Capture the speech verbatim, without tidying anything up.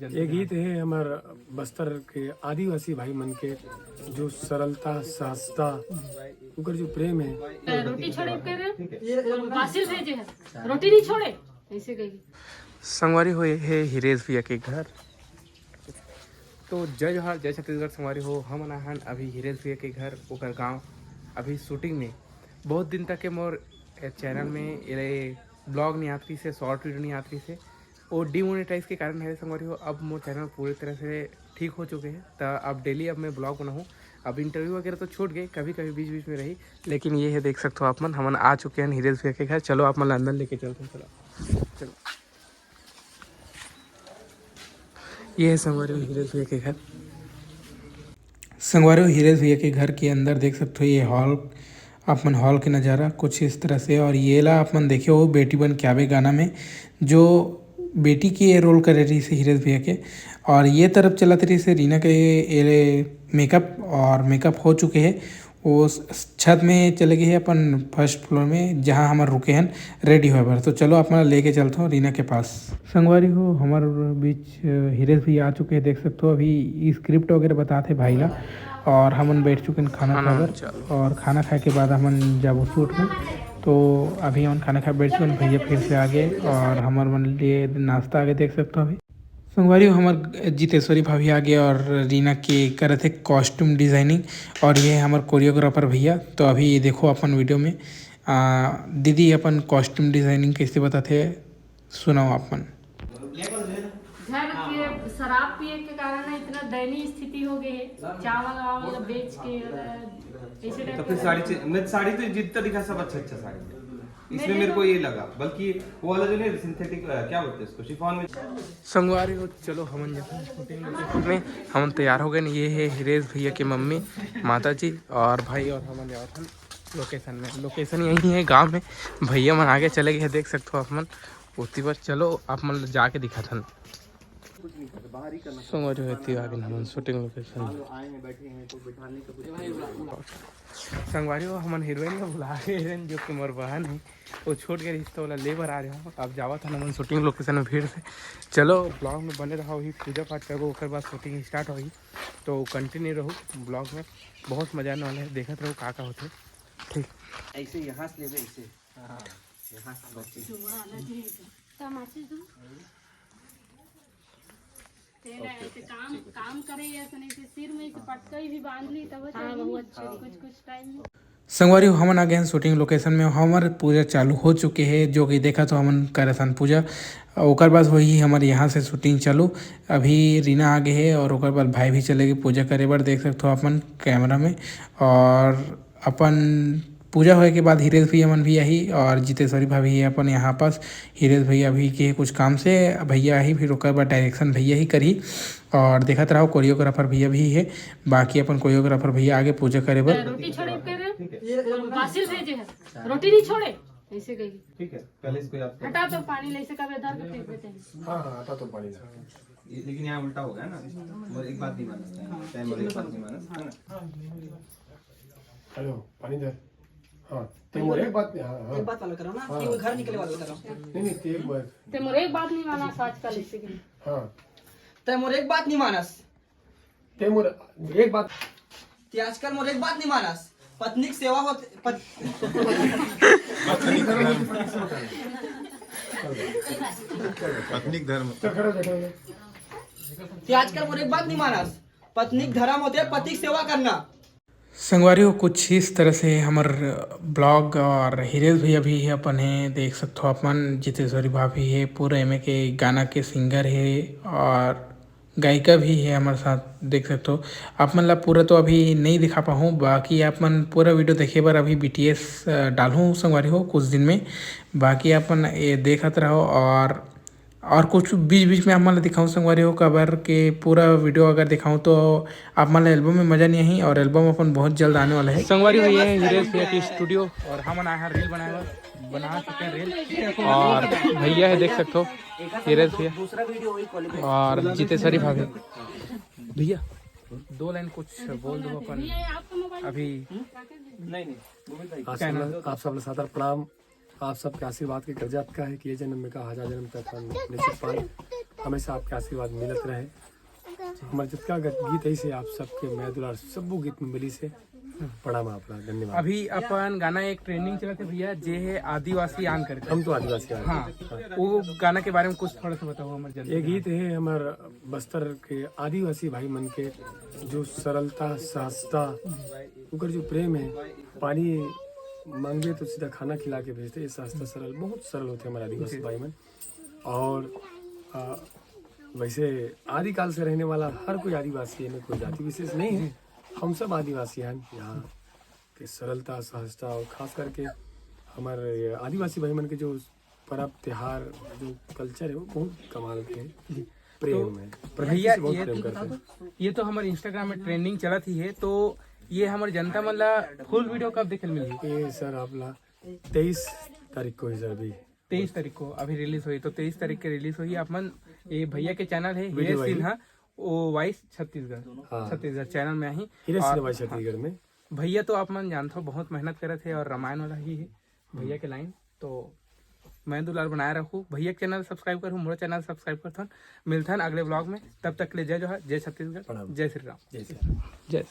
ये गीत है हमार बस्तर के आदिवासी भाई मन के, जो सरलता, सहजता, उनकर जो प्रेम है। रोटी छोड़े कर बासिल भेजे है, रोटी नहीं छोड़े, ऐसे कही। संगवारी हो, ये है हिरेश भैया के घर। तो जय जोहार, जय छत्तीसगढ़ संगवारी हो। हमन आहन अभी हिरेश भैया के घर, ओकर गांव, अभी शूटिंग में। बहुत दिन तक के मोर चैनल में एले ब्लॉग नहीं आत रहिस हे, शॉर्ट वीडियो नहीं आत रहिस हे। वो डिमोनेटाइज के कारण है संगवारी हो, अब मोर चैनल पूरी तरह से ठीक हो चुके हैं। त अब डेली अब मैं ब्लॉग बनाऊँ। अब इंटरव्यू वगैरह तो छूट गए, कभी कभी बीच बीच में रही, लेकिन ये है, देख सकते हो आप मन, हमन आ चुके हैं हिरेश भैया के घर। चलो आप मन ला अंदर लेके चलते हैं, चलो, चलो। ये है संगवारी हो हिरेश भैया के घर। संगवारी हो हिरेश भैया के घर के अंदर देख सकते हो, ये हॉल, आप मन हॉल के नज़ारा कुछ इस तरह से। और ये ला आप मन देखे हो बेटी बन के आबे गाना में, जो बेटी के रोल करे रहिस हे हिरेश भैया के। और ये तरफ चलत रहिस हे रीना के ये मेकअप, और मेकअप हो चुके हे। वो स-, छत में चले गए हैं अपन फर्स्ट फ्लोर में, जहाँ हमर रुके हन रेडी होए बर। तो चलो, अपना लेके चलता हूँ रीना के पास। संगवारी हो, हमर बीच, अ, हिरेश भैया आ चुके हैं, देख सकते हो। अभी स्क्रिप्ट वगैरह बताते भाई ला, और हमन बैठ चुके हैं खाना खाना खाए बर। चलो। और खाना खाए के बाद हमन जाबो शूट में। तो अभी हमन खाना खाए बैठ चुके हैं, भैया फिर से आ गए और हमर मन लिए नाश्ता आगे, देख सकते हो अभी। संगवारी हो, हमर जितेश्वरी भाभी आगे और रीना के करत हे कॉस्ट्यूम डिजाइनिंग, और ये हमर कोरियोग्राफर भैया। तो अभी ये देखो अपन वीडियो में, आ, दीदी अपन कॉस्ट्यूम डिजाइनिंग कैसे बताते हैं, सुनाओ आप मन। घर के शराब पिए के कारण ना इतना दयनीय स्थिति हो गई है, चावल वावल बेच के, ऐसे तो टाइप फिर का। साड़ी चे-, मैं साड़ी तो जितना दिखा सब अच्छा अच्छा साड़ी है। इसमें मैंने मेरे तो को ये लगा, बल्कि वो वाला जो नहीं, सिंथेटिक, अ, क्या बोलते हैं उसको, शिफॉन में। संगवारी हो, चलो हमन जाथन शूटिंग लोकेशन में। हमन तैयार हो गए। ये है हिरेश भैया की मम्मी, माता जी और भाई, और हमन जावत हन लोकेशन में। लोकेशन यही है गांव में। भैया मन आगे चले गए हैं, देख सकते हो आप मन। ओती बर चलो आप मन जाके दिखाथन। संगवारी हो, एती आ गए हमन शूटिंग लोकेशन में। संगवारी हो, हमन हीरोइन ला भुला गए हन, जो कि मोर बहन है, वो छूट गए रहिस, तो ओला ले बर आ रहे हो। अब जावत हन हमन शूटिंग लोकेशन में फिर से। चलो, ब्लॉग में बने रहो, अभी पूजा पाठ करबो, ओकर बाद शूटिंग स्टार्ट होही, तो कंटिन्यू रहो ब्लॉग में, बहुत मजा आने वाला है, देखत रहो का का होथे। ठीक, ऐसे यहाँ से लेबे, ऐसे। हाँ, यहाँ से बच्चे। तो माचिस दो। तेरा ऐसे काम, काम करे या ऐसे नहीं, सिर में ऐसे पटकई भी बांध ली, तब हाँ, वो अच्छा कुछ, कुछ टाइम में। संगवारी हो, हमन आ गए हैं शूटिंग लोकेशन में। हमर पूजा चालू हो चुके है, जो कि देखा तो हमन करत हन पूजा। ओकर बाद वही हमर यहाँ से शूटिंग चालू। अभी रीना आ गए है और ओकर बाद भाई भी चले गए पूजा करे बर, देख सकते हो अपन कैमरा में। और अपन पूजा होए के बाद हिरेश भैया मन भी आही और जितेश्वरी भाभी है अपन यहाँ पास। हिरेश भैया भी के कुछ काम से भैया आही, फिर ओकर बाद डायरेक्शन भैया ही करही। और देखत रहो, कोरियोग्राफर भैया भी है, बाकी अपन कोरियोग्राफर भैया आगे पूजा करे बर। रोटी छोड़े कर बासिल भेजे है, रोटी नहीं छोड़े, ऐसे कही। ठीक है, पहले इसको याद करो। हटा तो पानी ले से कब इधर के फेंक देते हैं। हाँ, हाँ, हटा तो पानी ला। ये, लेकिन यहाँ उल्टा हो गया ना, मोर एक बात नहीं मानस, तैं मोर एक बात नहीं मानस, है ना? हेलो, पानी दे। हाँ, तैं मोर एक बात नहीं, हाँ, हाँ। एक बात वाला करो ना, हाँ। कि वो घर निकले वाला करो। नहीं, नहीं, तैं एक बार। तैं मोर एक बात नहीं मानस आजकल, इसी के। हाँ। तैं मोर एक बात नहीं मानस। तैं मोर एक बात। तैं आजकल मोर एक बात नहीं मानस। पत्नी की सेवा होत, पत- पत्नी धर्म। पत्नी धर्म। चल, खड़ा हो जा, खड़ा हो जा। तैं आजकल मोर एक बात नहीं मानस। पत्नी के धर्म होथे पति के सेवा करना। संगवारी हो, कुछ इस तरह से हमर ब्लॉग और हिरेश भैया भी है अपन है, देख सकते हो आप मन। जितेश्वरी भाभी है, पूरा एमे के गाना के सिंगर है और गायिका भी है हमर साथ, देख सकते हो। आप मन ला पूरा तो अभी नहीं दिखा पाहूँ, बाकी आप मन पूरा वीडियो देखे बर अभी बीटीएस, अ, डालहूँ संगवारी हो कुछ दिन में। बाकी आप मन ये देखत रहो और और कुछ बीच बीच में आप मन ला दिखाऊं संगवारी हो, काबर के पूरा वीडियो अगर दिखाऊं तो आप मन ला एल्बम में मजा नहीं आही, और एल्बम अपन बहुत जल्द आने वाला है। संगवारी हो, ये है हिरेश भैया के स्टूडियो और हमन आए हैं रील बनाए बर, बना चुके हैं रील। और भैया है, देख सकते हो, हिरेश भैया और जितेश्वरी भाभी। भैया, दो लाइन कुछ बोल दो अपन अभी। नहीं, नहीं, गोविंद भाई। आप सब, आप सब ला सादर प्रणाम। आप सबके आशीर्वाद के कर्जा अतका है कि ये जन्म में का हजार जन्म तक हम निश्चित पाए। हमेशा आपके आशीर्वाद मिलत रहे। हमर जितना गत-, गीत है से आप सबके मया दुलार सब्बो गीत में मिली से। प्रणाम आप ला, धन्यवाद। अभी अपन गाना एक ट्रेंडिंग चलत है भैया, जे है आदिवासी आन करके। हम तो आदिवासी आन। हाँ, वो गाना के बारे में कुछ थोड़ा सा बताओ हमर जनता ये के। गीत है हमर बस्तर के आदिवासी भाई मन के, जो सरलता, सहजता, उनकर जो प्रेम है, पानी मांगबे तो सीधा खाना खिला के भेजते, ये सहजता सरल, बहुत सरल होते हमारे आदिवासी जी। भाई मन। और आ, वैसे आदिकाल से रहने वाला हर कोई आदिवासी है, कोई जाति विशेष नहीं है। हम सब आदिवासी हैं यहाँ के। सरलता, सहजता और खास करके हमारे आदिवासी भाई मन के जो परब त्योहार, जो कल्चर है, वो बहुत कमाल के हैं। प्रेम तो है, प्रकृति भैया, से बहुत ये प्रेम करते हैं। ये तो हमारे इंस्टाग्राम में ट्रेंडिंग चलत ही है, तो ये हमारे जनता मन ला फुल वीडियो कब देखे मिलही? ये सर आप ला तेईस तारीख को ही सर अभी। तेईस तारीख को अभी रिलीज हुई, तो तेईस तारीख के रिलीज हुई। आप मन, ये भैया के चैनल है वीडियो हीरे भाई। सिन्हा, वो वॉइस छत्तीसगढ़, हाँ। छत्तीसगढ़ चैनल में ही। हीरे और सिन्हा वॉइस हाँ। छत्तीसगढ़ में। भैया तो आप मन जानथो, बहुत मेहनत करत है और रामायण वाला ही है भैया के लाइन। तो मया दुलार बनाए रखू, भैया के चैनल सब्सक्राइब करू, मोर चैनल सब्सक्राइब करथन। मिलथन अगले व्लॉग में, तब तक के लिए जय जोहार, जय छत्तीसगढ़, प्रणाम। जय श्री राम। जय श्री राम। जय।